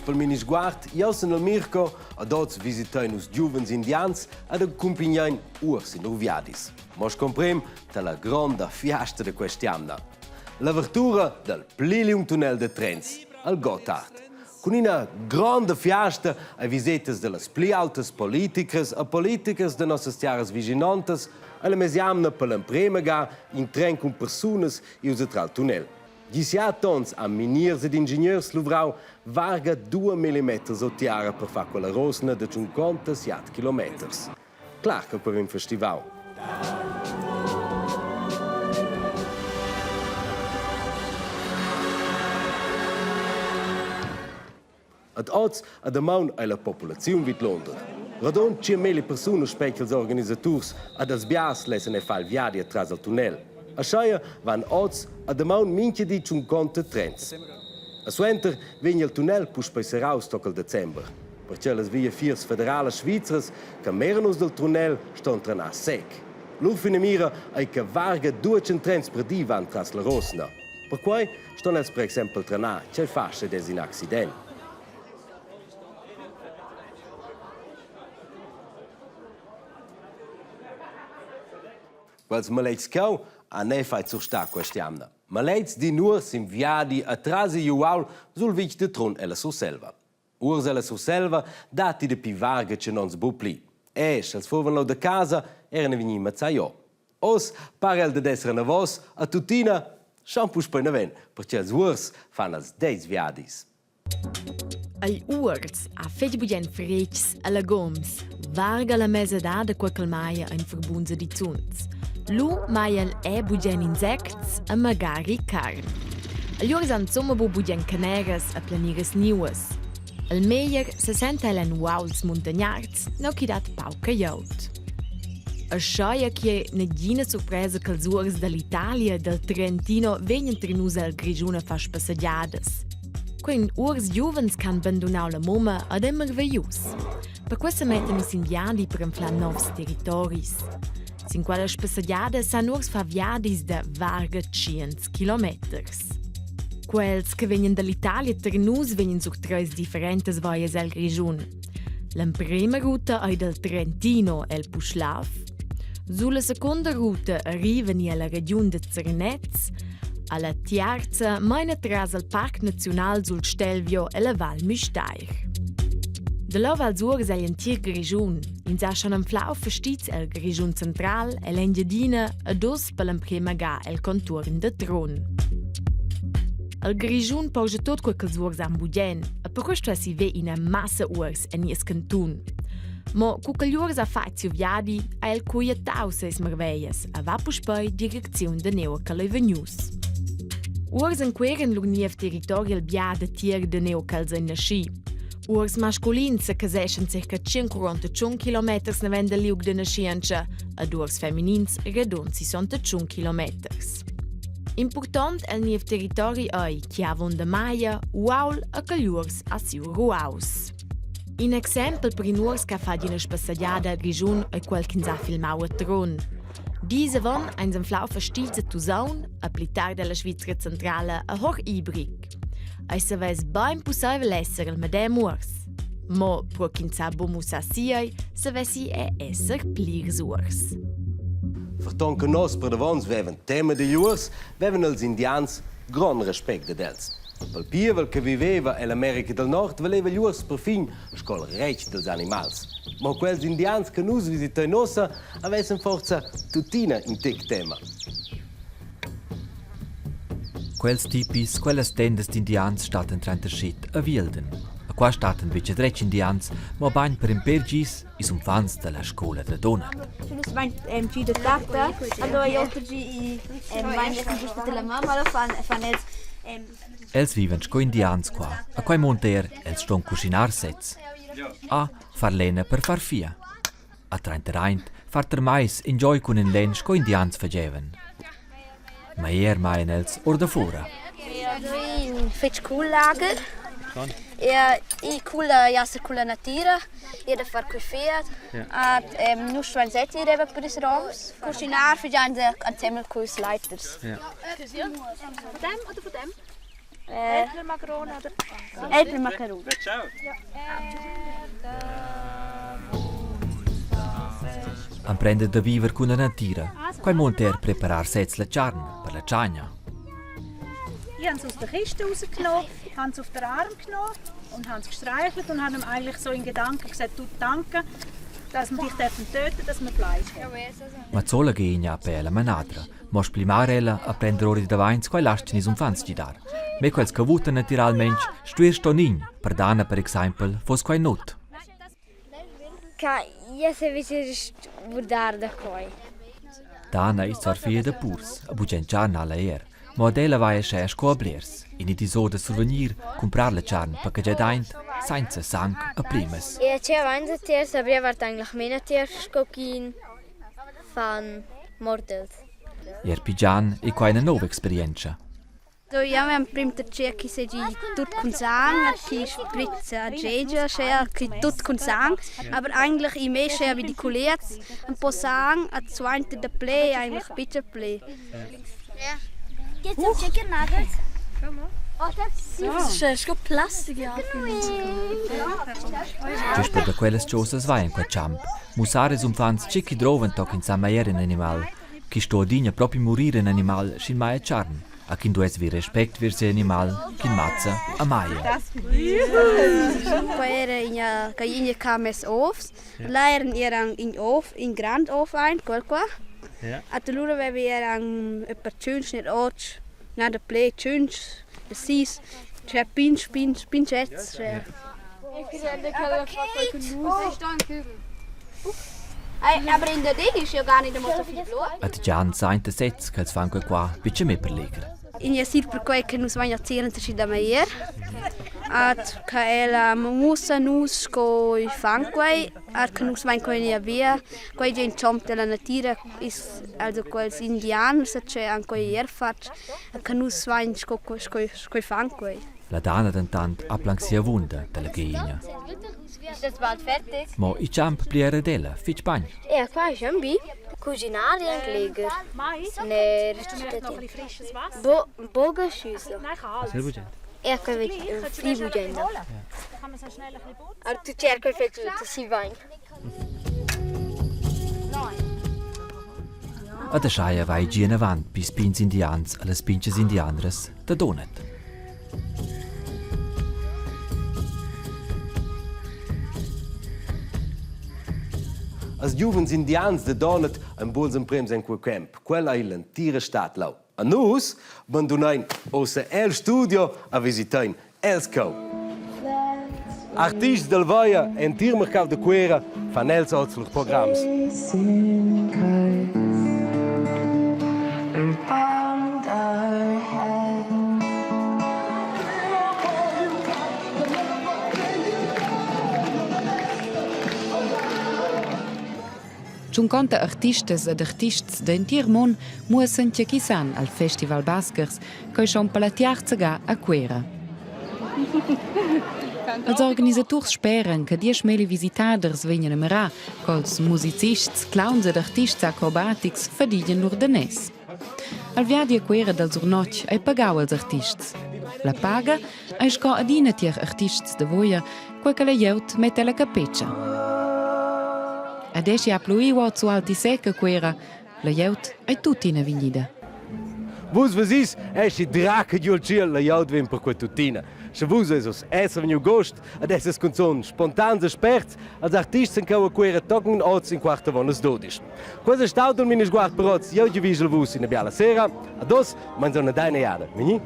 pel Minisguard. Jau sun il Mirco ed oz visitain nus giuvens indians ed accumpignain uors in lur viadis. Mo scomprem la gronda fiasta da quest'jamna. L'avertura dal pli liung tunnel da trens, al Gotthard. Cun ina gronda fiasta e visetas dallas pli altas politicras e politichers da nossas tiaras vischinontas alla mesjamna per l'emprema ga in tren cun persunas ius atras il tunnel. Gisiat tons han miniers ed ingegners luvrau varga 2 millimeters o tiara per far quella rosna da 57 kilometers. Clar che quei vegn festivau. Ad oz a damaun ei la populaziun vidlonder. Radund 100.000 persunas spetgan ils organisaturs ad els biars lessen e far il viadi atras il tunnel. Aschia van oz a damaun mintga di tschunconta trens. A suenter vegn il tunnel puspei serraus toc il december. Perche las viafiers federalas svizras che meran nus dal tunnel ston trenar sec. Lur finamira ei che varga 200 trens per di van tras la Rosna. Perquai ston els per exempel trenar tgei fa sche es in accident. Quels maletgs cheu han ei fatg surstar quest'jamna. Maletgs d'in uors in viadi atras igl uaul sul vitg de Trun ella Surselva. Uors ella Surselva datti dapi varga tschun onns buc pli. E sch'els fuvan leu da casa, eran vegni mazzai o. Oz para el dad esser anavos a tuttina schon puspei naven, perche els uors fan els deis viadis. Agl uors ha fetg bugen fretgs e legoms, varga la mesadad da quei ch'el maia ein ferbuns ed izuns. Lu maia el è bugen insects e magari carn. Agl uors han insumma bu bugen caneras e planiras niuas. El meglier sesenta el en uauls muntagnards, nua ch'i dat pauca glieud. Aschia che negina surpresa ch'els uors dall'Italia e dal Trentino vegnan tar nus el Grischun a far spassegiadas. Quei ein uors giuvens che han bandunau la mumma ed ein marveglius. Per questa mettan nus in viadi per anflar novs territoris. Sin quella spassegiada san uors far viadis da varga tschients kilometers. Quels che vegnan dall'Italia tar nus vegnan sur treis differentas vias el Grischun. L'emprema ruta ei dal Trentino el Puschlav. Sulla seconda ruta arrivan i alla regiun de Zernez. Alla tiarza meina tras al Parc Naziunal sul Stelvio e la Val Müstair. Da là val Zuoz egl entir Grischun. Ins ha schon anflau fastizs el Grischun central, ell'Engiadina ed uss per l'emprema ga el contuorn da Trun. El Grischun porscha tot quei ch'els uors han bugen, e per questo essi ve ina massa uors en nies cantun. Mo cu che gl'uors ha fatg siu viadi, ha el quietau ses marveglias e va puspei direcziun da nua ch'el ei vegnius. Uors enqueran lur niev territori al bia datier da nua ch'els ein naschi. Uors masculins secaseschan circa 141 kilometers naven dal liug da naschientscha ed uors feminins radund 61 kilometers. Impurtont el niev territori ei che avon da maia, uaul e cagliurs a siu ruaus. In exempel per in uors che fa ina spassegiada al Grischun ei quel ch'ins ha filmau a Trun. Dis avon ein anflau fastizs a Tusaun, a pli tard alla Svizra centrala a Hoch-Ybrig. Ei savess bein pusseivel esser il medem uors. Mo pro ch'ins sa buc mussar siei, savessi è esser plirs uors. Ferton che nos perdavons vevan tema digl uors, vevan els indians grond respect dad els. Pel pievel che viveva ell'America del Nord valeva igl uors perfin sco il retg dels animals. Mo quels indians che nus visitein ussa havessen forsa tuttina in tec tema. Quels tipis, quellas tendas d'indians stattan tranter shit e Wielden. E qua stattan betg dretg indians, mabain per in pêr gis ils uffants da la scola da Donat. Nus vain gi da tatta, allora io gi vain giusto la mamma, allora fan fan els Els vivan sco indians qua, a quai munta er, els ston cuschinar sezs. A far lena per far fia. A trenteraint far termais in gioi cun in len sco indians fagevan. Ma er maien els ordafora. Fetg cool lager. E i culla jassa culla natira, e da far quei fiat. Ad nus stuein sez ir eben per ils roms. Cuschinар fagian ensemble culs leiters. Von dem oder von dem? Älplermagrona oder? Älplermacaroni. Emprender da viver cun la natira, quai munta er preparar sez la charn per la chagna. Ich habe es aus der Kiste rausgenommen, habe es auf den Arm genommen und habe es gestreichelt und habe ihm eigentlich so in Gedanken gesagt, du danke, dass wir dich töten dürfen, dass wir Fleisch haben. Mazzola gigna per la manadra, mo splimar ella a prender ora davanti quai lascian ils uffants gidar. Me quels che vutan naturalmente stuer sto nin, per dana per exaimpel foss quai not. Ca io se invece vurdar da quai. Dana is zwar figlia da purs, a bugen charn alla er, mo ad ella vai a sco a blers, in diso da survegnir, cumprar la charn paccageda aint, sainza sang a plimas. E c'è avanti tiers, aber io vart eigentlich meno tiers sco ch'in fan mortels. Er Pigian è qua una nova experienza. So, ja, wir haben prim tercer chi seigi tut cun sang, chi sprizza a gegia, schea chi tut cun sang, aber eigentlich i me schea wie die Culiez, un po sang, a zuainter da ple, eigentlich bitte ple. Geht's um Chicken Nuggets? Das ist schon Plastik, ja. Gest per da quellas chosas vai in quel champ. Mussar ils uffants tge chi drovan toc insomma er in animal, chi sto adina propi murir in animal sc'in maja charn, a chi duess ver respect vers igl animal ch'in mazza a maja. Qua era ina gallina che ha mess ovs. Là eran eran in ov, in grand ov ein, quel qua. Ja. A allura avevi eran etwa tschunch, nicht otg, na da ple tschunch, sis, cioè pinch, pinch, pinchets. Cioè. Aber in der Ding ist ja gar nicht einmal so viel Blut. Ad Gian sainta sez ch'els fan quei qua betg me per legher. In sir perquei che nus vein erzählen sich da meier. Ad che ella mussa nus sco i fan quei, ad che nus vein quei nia via, quei è in champ della natira, is also quels indians che han quei er fatg, che nus vein sco sco sco fan quei. La Dana dentant ha plan sia vunda dalla geina. Ist das bald fertig? Mo il champ pli era della, fitg bagn. Ja, qua ist schon bi. Cucinare anche leger. Ner frisches Wasser. Bo Bogenschüsse. Nein, kalt. Sehr gut. Ja, qua vedi fribugenda. Da kann man so schnell ein bisschen putzen. Aber tu cerca il fetto si va. Ad ascheia vai gi enavant pils pigns indians e las pintgas indianras da Donat. Als giuvens indians de Donat ein buns emprems en quei camp. Quella ei l'entira stad lau. A nus bandunein ussa el studio a visitein els cheu. Artists del Vaia entir mercau de Cuera fan els oz lur programs. Tschunconta artistas ed artists d'entir mund muossan tge chi san al Festival Baskers, quai schon per la tiarza ga a Cuera. Els organisaturs speran che dieschmilli visitaders vegnan a mirar, co'ls musicists, clowns ed artists acrobatics fadigan lur daners. Al viadi a Cuera dal Surnotg ei pagau als artists. La paga ei sco adina tier artists da voia, quei che la glieud metta la capetscha. Ad eschi ha pluiu oz ualti sec a Cuera, la glieud ei tuttina vegnida. Vus vesis, eschi draca giu al tschiel, la glieud vegn per quei tuttina. Sche vus eis esser vegniu gost ad esser cunzun spontans e sperts, als artists en cheu a Cuera tochen oz in quart avon las dudisch. Quei è stau il mini sguard per oz. Jeu giavischel vus ina biala sera. Ados, manzona deine jada. Vegni?